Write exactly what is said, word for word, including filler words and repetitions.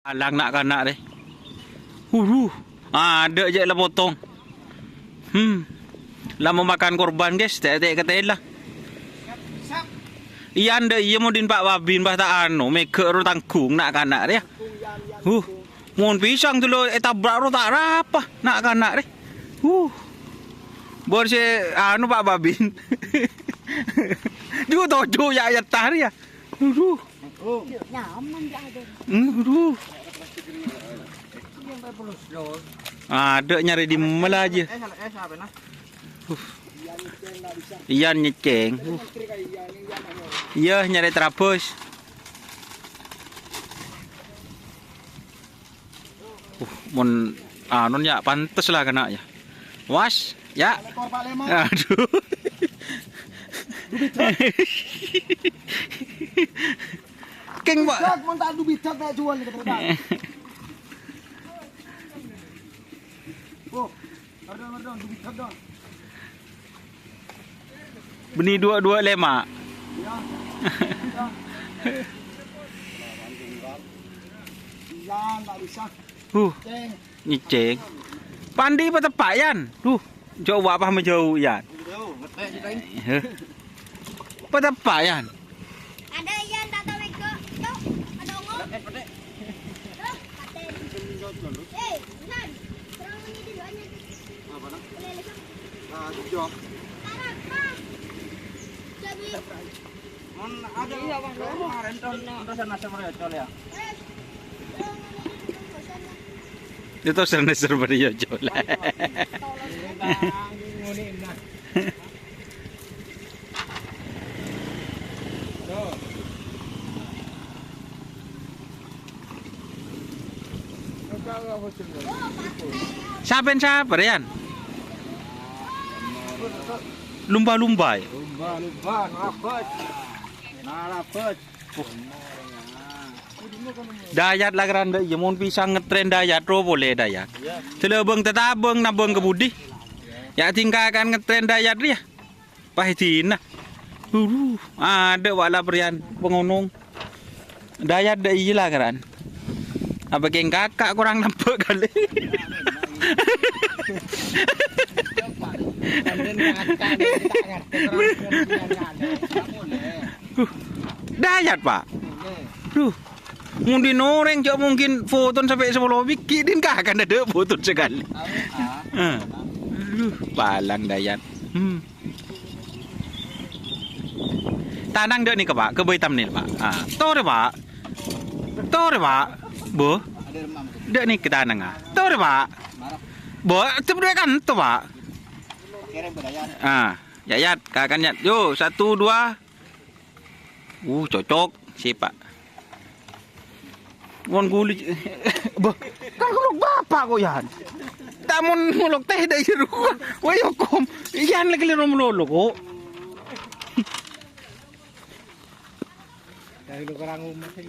Alang na'-kana' rè. Huhu. Adâ' jâ' la potong. Hmm. La memakan korban, guys. Tè'-tè' katèla. Iyâ, ndâ' iyâ, mon dhin Pa' Babin, pas ta' ano, mèghâ' ro tangghung na'-kana' rè, yâ. Huh. Mon pisang dulu ètabrak ro ta' rapa na'-kana' rè. Huh. Bor sè ano, Pa' Babin. Ju toju yâ, yâ, tar, yâ. Aduh. Nyaman, yâ, ada. Aduh. Adâ' nyarè dimma la jâ. Iyan nyècèng. Uh. Iyâ, nyarè terabâs. Uh, mon anon yâ, pantes la kèna yâ. Was, yâ. Aduh. Kèng, Pak. Bidak, mon ta' adu bidak, ta' jual nih, kebetulan. Oh, pardon, pardon, adu bidak dong. Bânnè dua dua lèma. Iya. Iya. Iya, nggak bisa. Huh, nyècèng. Pandi pateppa', Yan. Duh, coba apa menjauh, Yan? Heh. Pateppa', Yan. Ada, Yan, tata mego. Tuh, ada ongol. Tuh, kate. Eh, Yan. Terang ini dulu aja. Apa, Nak? Boleh, Lesa. Nah, jujur. Tarapa. Jadi. Mon ada. Iya, Bang. Kemarin ton, ton sana sama ya, Col, ya. Itu sana sama ya, Col. Bang, ini, nah. Tuh. Sampèyan sapa, Yan? Lumba-lumba, yâ? Lumba-lumba, narabâs. Narabâs. Dayat la keranda, iyâ, mon pisang ngetrèn Dayat, ro polè Dayat. Telabâng tetabâng, nabâng ka budi. Yâ, tingkakan ngetrèn Dayat rèya. Paèdina. Aduh, adâ' wa' la pèrèyan pangonong. Dayat dâ' iyâ la, karan. Apa kèng kaka' korang nembhâk kalè. Huh. Dayat, Pak. Duh. Mon dhin orèng jâ' mungkin foton sampè' sapolo bighi', dhin kaka' dâ' foton sakalè. Eh. Duh, palang Dayat. Hmm. Tanang dâ' nèka, Pak, kabây tamnèl, Pak. Ah, torè, Pak. Torè, Pak. Bo. Dâ' nèka tanang, ah. Torè, Pak. Bo, cep dua kan to, Pak. Ah, yâ, Yat, kakan, Yat. Yo, satu, dua. Uh, cocok. Sè, Pak. Mon guli, bâh, kan ngolok bapa' ko', Yan. Ta' mon ngolok teh dâ' iyâ rowa. Wâ, yâ, kom. Yan la kalèro malolo ko'. Dari lu kurang umur sih.